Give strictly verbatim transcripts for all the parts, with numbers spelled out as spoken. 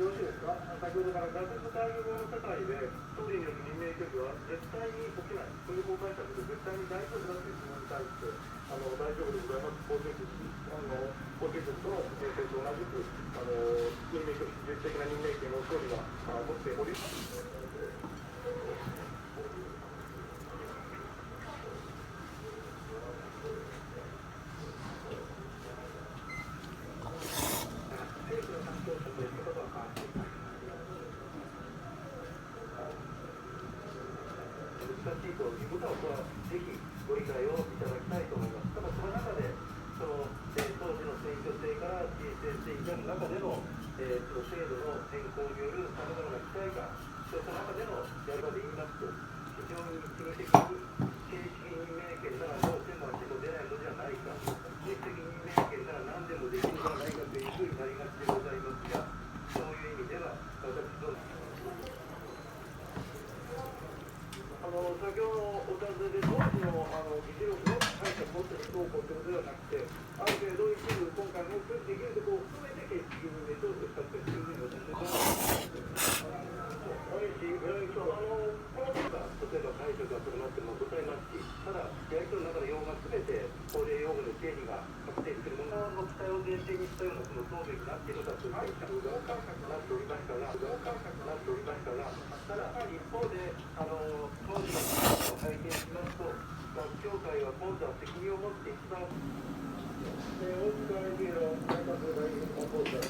よろしいですか？先ほどから脱出タイムボム世界で、ストーリーによる任命拒否は絶対に起きない。そういう法解釈で、絶対に大丈夫だという質問に対して、あの、大丈夫でございます。法定局、あの、法定局との、えーと、同じく、あの、任命拒否、自律的な任命権をストーリーが、あ、持っております。難しいということは、これはぜひご理解をいただきたいと思います。ただ、その中で、その、えー当時の選挙制から、えー選手選手の中での、えーその制度の変更によるさまざまな期待感、そうした中でのやり方で言いますと、非常に一義的に正式任命権ならどうしてもあっても出ないのではないか、実質的任命権なら何でもできるのではないかというふうになりがちでございますが、そういう意味では、私ども、あの、先ほどお尋ねで、当時の、あの、議事録の解釈をするどうこうということではなくて、ある程度一部今回もできるところを含めて形式的に認めてほしいというふうにお尋ねがあります。あの、この件が、例えば解釈が異なってもございますし、ただ、やり取りの中で用語が全て法令用語の定義が確定しているものの期待を前提にしたようなその答弁になっているのかという解釈がなっておりましたが、なっておりましたが、ただ、一方で、あの、当時の会見しますと、学協会は今度は責任を持って一番、えー、大塚愛知の内閣代表を起こした。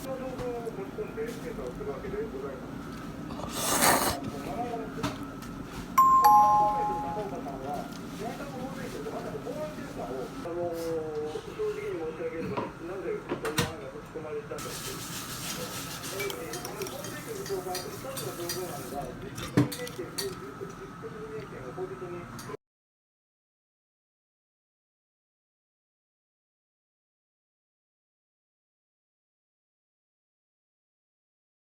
その後を持ち込んで審査をするわけでございます。あの、長岡さんは、内閣法制局でまさに法案審査を、あの、